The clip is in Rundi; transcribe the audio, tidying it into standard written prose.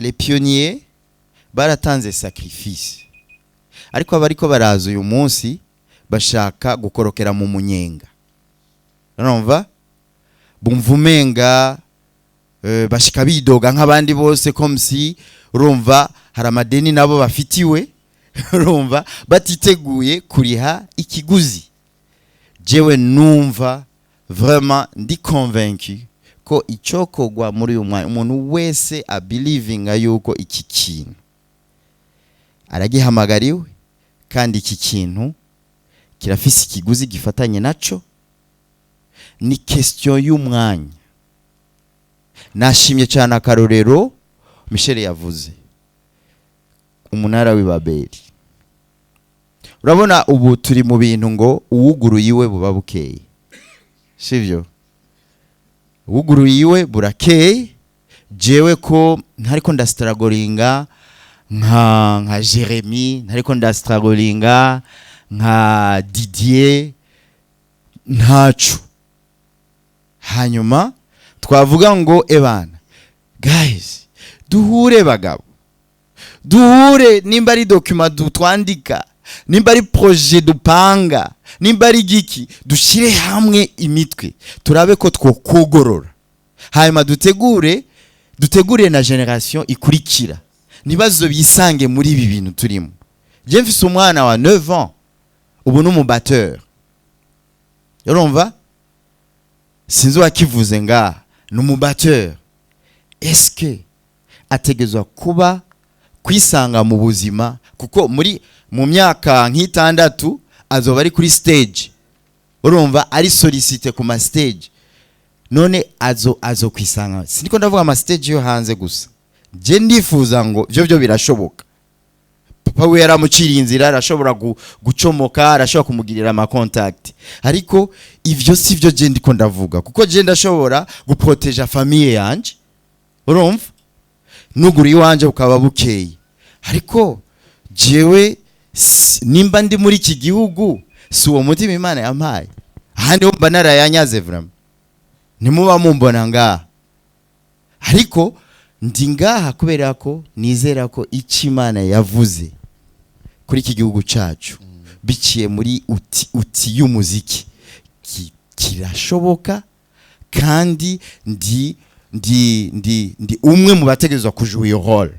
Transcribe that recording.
Les pionniers baratanze sacrifice, ariko abariko baraza uyu munsi bashaka gukorokera mu munyenga. Urumva, bumva umenga bashika bidoga nk'abandi bose, comme si, urumva, hari amadeni nabo bafitiwe, urumva, batiteguye kuriha ikiguzi. Jewe numva vraiment ndi convaincu ko icokogwa muri uyu mwanya, umuntu wese abelievinga yuko iki kintu aragihamagariwe kandi iki kintu kirafise ikiguzi gifatanye naco, ni question y'umwanya. Nashimye cyane akarorero Michel yavuze, umunara w'Ibabeli. Urabona, ubu turi mu bintu ngo uwuguruye iwe buba bukeye, sivyo? Uwuguruye iwe burakeye. Jewe ko ntariko ndastrugglinga nka Jeremy, ntariko ndastrugglinga nka Didier, ntaco. Hanyuma twavuga ngo: "Ebana guys, duhure bagabo, duhure." Nimba ari document twandika, nimba ari projet dupanga, nimba ari giki, dushyire hamwe imitwe, turabe ko twokogorora, hanyuma dutegure na génération ikurikira, ntibazo bisange muri ibi bintu turimo. Je mfise umwana wa 9 ans, ubu ni umubatteur. Urumva, sinzi uwakivuze ngaha, ni umubatteur. Eske ategezwa kuba kwisanga mu buzima? Kuko mu myaka nk'itandatu azoba ari kuri stage, urumva, ari sollicité ku ma stage. None azo kwisanga? Siniko ndavuga ama stage yo hanze gusa. Je ndifuza ngo byo birashoboka. Papa we yaramuciriye inzira, arashobora gucomoka, arashobora kumugirira ama contact, ariko ivyo si byo je ndiko ndavuga, kuko je ndashobora guprotéger famille yanje, urumva, nugura iwanje bukaba bukeye. Ariko jewe nimba ndi muri iki gihugu, si uwo mutima Imana yampaye. Ahandi ho mba narayanyaze vraiment, ntimuba mumbona ngaha. Ariko ndi ngaha kubera ko nizera ko icyo Imana yavuze kuri iki gihugu cyacu biciye muri uti y'umuziki kirashoboka, kandi ndi umwe mu bategerezwa kujouer iyo rôle.